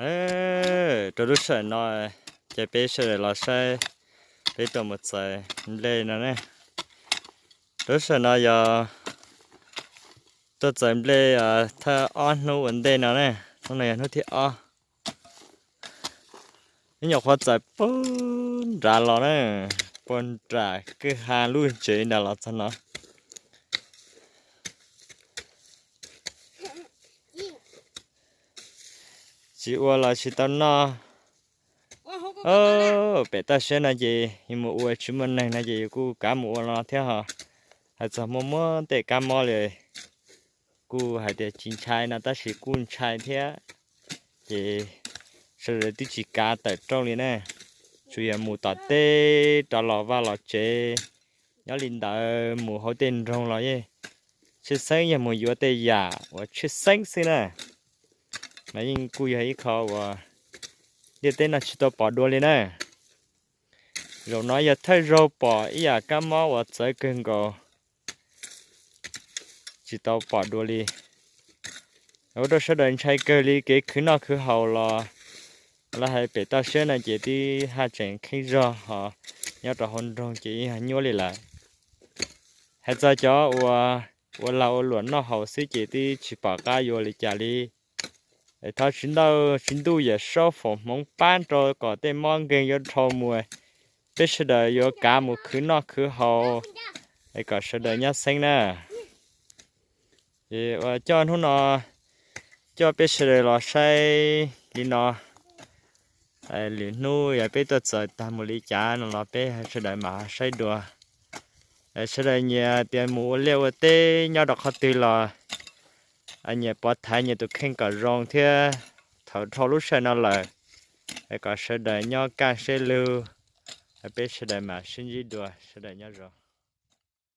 Rau lub sij hawm no ces peb sawv daws los saib peb tuaj mus txawv nplej no ne. Rau lub sij hawm no yog tuaj txawv nplej thawj ob hnub ua ntej no ne. Hnub no yog hnub thib ob. Ib nyuam qhuav txawv puag nrad los na, puag nram kwj ha lub tsev nrad los txog no. Tsis ua los tsis tau noj. Pem toj siab no ces yus mus ua tsis muaj neeg no ces yus kuj kav mus ua no thiab ho. Hais txog muaj muab tej kab mob li kuj hais tias tsis ntshai no tab sis kuj ntshai thiab. Ces sawv daws twb tsis kav tawm rooj li na, tsuas yog mus tom teb rov los vaj los tsev, nyob li ntawd mus hauv tej nroog los yeej tshwj xeeb yog mus yuav tej yam uas tshwj xeeb xwb na. Mas yeej kuj yog ib qho uas ntiaj teb no tsis tau pom dua li na. Zaum no yog thawj zaug pom ib yam kab mob uas txawv kawg nkaus, tsis tau pom dua li. Ua rau sawv daws ntshai kawg li kev khwv noj khwv haus los, los hais pem toj siab no ces twb haj tseem kheej zog ho nyob rau hauv nroog ces yeej nyuaj li lawm. Hais txog cov uas ua lag ua luam noj haus xwb ces twb tsis pom qab yuav li cas li. Thov tsis ntawd tsis ntuj yawm saub foom hmoov pab rau kom tej mob nkeeg yuav dhau mus, peb sawv daws yuav kav mus khwv noj khwv haus, es kom sawv daws nyob xeeb na. Ces uas coj hnub no coj peb sawv daws los saib li no. Lwm hnub yog peb tuaj txawm tag mus li cas no los peb sawv daws mam saib dua. Sawv daws nyias tias mus ua liaj ua teb nyob rau qhov twg los nyias pov thaiv nyias tus kheej kom zoo thiab. Thaum dhau lub sij hawm no lawm, kom sawv daws nyob kaj siab lug, peb sawv daws mam sib ntsib dua, sawv daws nyob zoo.